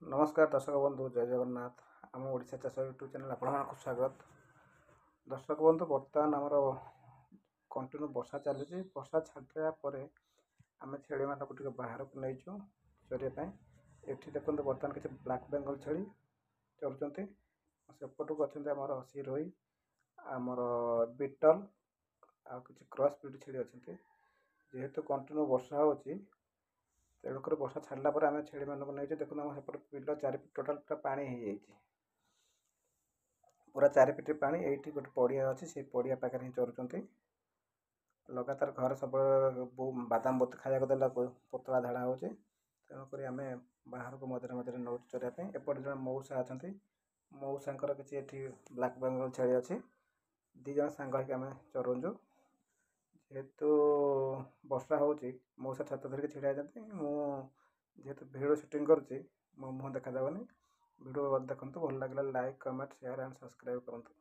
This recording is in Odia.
ନମସ୍କାର ଦର୍ଶକ ବନ୍ଧୁ, ଜୟ ଜଗନ୍ନାଥ। ଆମ ଓଡ଼ିଶା ଚାଷ ୟୁଟ୍ୟୁବ୍ ଚ୍ୟାନେଲ୍ ଆପଣମାନଙ୍କୁ ସ୍ୱାଗତ। ଦର୍ଶକ ବନ୍ଧୁ, ବର୍ତ୍ତମାନ ଆମର କଣ୍ଟିନ୍ୟୁ ବର୍ଷା ଚାଲିଛି। ବର୍ଷା ଛାଡ଼ିଲା ପରେ ଆମେ ଛେଳିମାନଙ୍କୁ ଟିକେ ବାହାରକୁ ନେଇଛୁ ଚରିବା ପାଇଁ। ଏଠି ଦେଖନ୍ତୁ, ବର୍ତ୍ତମାନ କିଛି ବ୍ଲାକ୍ ବେଙ୍ଗଲ ଛେଳି ଚରୁଛନ୍ତି। ସେପଟକୁ ଅଛନ୍ତି ଆମର ସିରୋହି, ଆମର ବିଟଲ ଆଉ କିଛି କ୍ରସ୍ ବ୍ରିଡ୍ ଛେଳି ଅଛନ୍ତି। ଯେହେତୁ କଣ୍ଟିନ୍ୟୁ ବର୍ଷା ହେଉଛି, ତେଣୁକରି ବର୍ଷା ଛାଡ଼ିଲା ପରେ ଆମେ ଛେଳିମାନଙ୍କୁ ନେଇଛୁ। ଦେଖନ୍ତୁ, ଆମ ସେପଟେ ବିଲ ଚାରିପଟ ଟୋଟାଲ୍ ପୁରା ପାଣି ହେଇଯାଇଛି, ପୁରା ଚାରିପିଟି ପାଣି। ଏଇଠି ଗୋଟେ ପଡ଼ିଆ ଅଛି, ସେଇ ପଡ଼ିଆ ପାଖରେ ହିଁ ଚରୁଛନ୍ତି ଲଗାତାର। ଘରେ ସବୁବେଳେ ବାଦାମ ବୋତ ଖାଇବାକୁ ଦେଲାକୁ ପତଳା ଝାଡ଼ା ହେଉଛି, ତେଣୁକରି ଆମେ ବାହାରକୁ ମଝିରେ ମଝିରେ ନେଉଛୁ ଚରିବା ପାଇଁ। ଏପଟେ ଜଣେ ମଉସା ଅଛନ୍ତି, ମଉସାଙ୍କର କିଛି ଏଠି ବ୍ଲାକ୍ ବେଙ୍ଗଲ ଛେଳି ଅଛି। 2 ଜଣ ସାଙ୍ଗ ହେଇକି ଆମେ ଚରଉଛୁ। ଯେହେତୁ ବର୍ଷା ହେଉଛି, ମଉସା ଛତା ଧରିକି ଛିଡ଼ା ହେଇଛନ୍ତି। ମୁଁ ଯେହେତୁ ଭିଡ଼ିଓ ସୁଟିଂ କରୁଛି, ମୋ ମୁହଁ ଦେଖାଯାଉନି। ଭିଡ଼ିଓ ଦେଖନ୍ତୁ, ଭଲ ଲାଗିଲା like, comment, share and subscribe କରନ୍ତୁ।